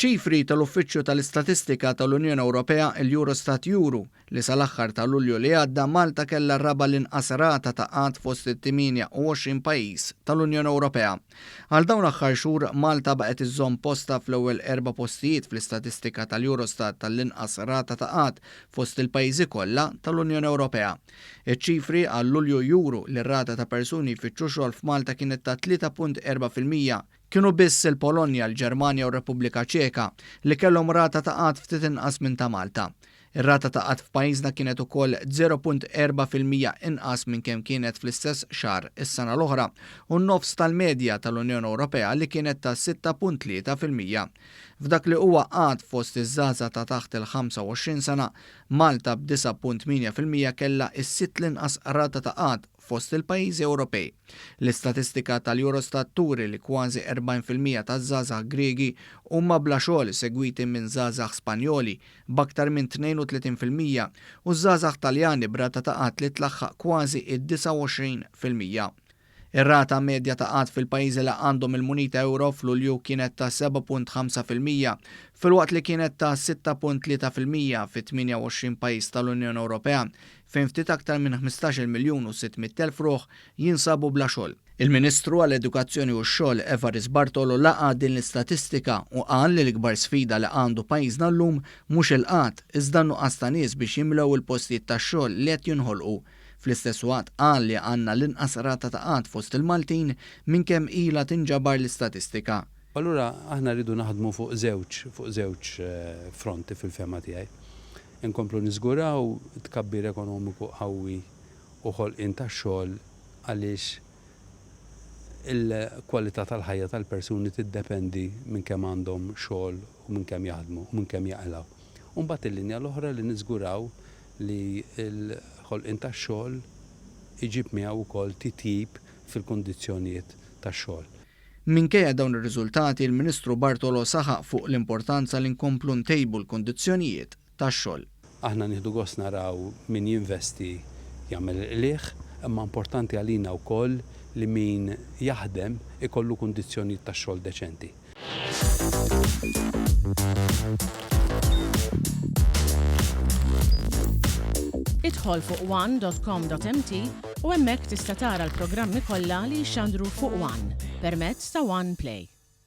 Iċ-ċifri tal-Uffiċċju tal-Istatistika tal-Unjoni Ewropea, il-Eurostat juru li sal-aħħar ta' Lulju li għadda Malta kellha r-raba' l-inqas rata ta' qgħad fost it-28 pajjiż tal-Unjoni Ewropea. Għal dawn l-aħħar xhur Malta baqgħet iżżomm postha fl-ewwel erba' postijiet fl-istatistika tal-Eurostat tal-inqas rata ta' qgħad fost il-pajjiżi kollha tal-Unjoni Ewropea. Iċ-ċifri għal Lulju juru li r-rata ta' persuni jfittxu xogħol f'Malta kienet ta' 3.4%, Kienu biss il-Polonja, l-Ġermanja u r-Repubblika Ċeka li kellhom rata ta' qgħad ftit inqas minn ta' Malta. Ir-rata ta' qgħad f'pajjiżna kienet ukoll 0.4% inqas minn kemm kienet fl-istess xahar is-sena l-oħra u n-nofs tal-medja tal-Unjoni Ewropea li kienet ta' 6.3%. F'dak li huwa qgħad fost iż-żgħażagħ ta' taħt il-25 sena, Malta b'9.8% kellha s-sitt l-inqas rata ta' qgħad fost il-pajjiżi Ewropej. L-istatistika tal-Eurostat turi li kważi 40% taż-żgħażagħ Griegi huma bla xogħol segwiti minn żgħażagħ Spanjoli b'aktar minn 32% u żgħażagħ Taljani b'rata ta' qgħad li tlaħħaq kważi id-29%. Ir-rata medja ta' qgħad fil-pajjiżi li għandhom il-munita ewro f'Lulju kienet ta' 7.5% filwaqt li kienet ta' 6.3% fit-28 pajjiż tal-Unjoni Ewropea fejn ftit aktar minn 15-il miljun u 600,000 ruħ jinsabu bla xogħol. Il-Ministru għall-Edukazzjoni u x-Xogħol Evarist Bartolo laqa' din l-istatistika u qal li l-ikbar sfida li għandu pajjiżna llum mhux il-qgħad iżda n-nuqqas ta' nies biex jimlew il-postijiet tax-xogħol li qed jinħolqu. Fl-istess waqt qal li għandna l-inqas rata ta' qgħad fost il-Maltin minn kemm ilha tinġabar l-istatistika. Allura aħna rridu naħdmu fuq żewġ fuq żewġ fronti fil-fehma tiegħi. Inkomplu niżguraw tkabbir ekonomiku qawwi u ħolqien ta' xogħol għaliex il-kwalità tal-ħajja tal-persuni tiddependi minn kemm għandhom xogħol u minn kemm jaħdmu u minn kemm jaqilgħu. U mbagħad il-linja l-oħra li niżguraw li l-ħolqien tax-xogħol iġib miegħu wkoll titjib fil-kundizzjonijiet tax-xogħol. Minkejja dawn ir-riżultati, il-Ministru Bartolo saħaq fuq l-importanza li nkomplu ntejbu l-kundizzjonijiet tax-xogħol. Aħna nieħdu gost naraw min jinvesti jagħmel il-qligħ, imma importanti għalina wkoll li min jaħdem ikollu kundizzjonijiet tax-xogħol deċenti. Idħol fuq one.com.mt u hemmhekk tista' tara l-programmi kollha li jixxandru fuq One permezz ta' One Play.